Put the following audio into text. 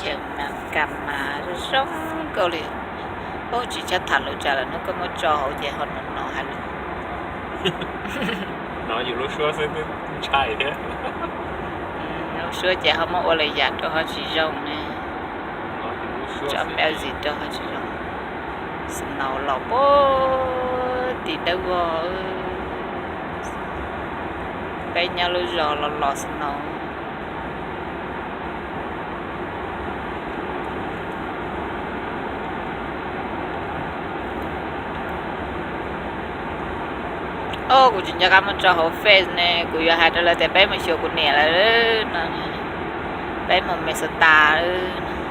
Chaw Mas Kas mas zoo zoo nkauj li. Ub, tsis txhob tham lus tsam lawm, hnub koj muab tso hauv ces ho hnov hais lus. Hnov yus lub suab xwb twb ntshai thiab. Lub suab ces ho muab ua lwm yam rau ho tsis zoo ne. Tso peb zis rau ho tsis zoo. Snow los puag tim dawb vog. Peb nyob lub zos los los snow. Os, kuv tsis nco qab muab tso hauv Face ne, kuv yuav hais rau lawv tias peb mus xyuas kuv niam lawm no, peb mus Minnesota lawm.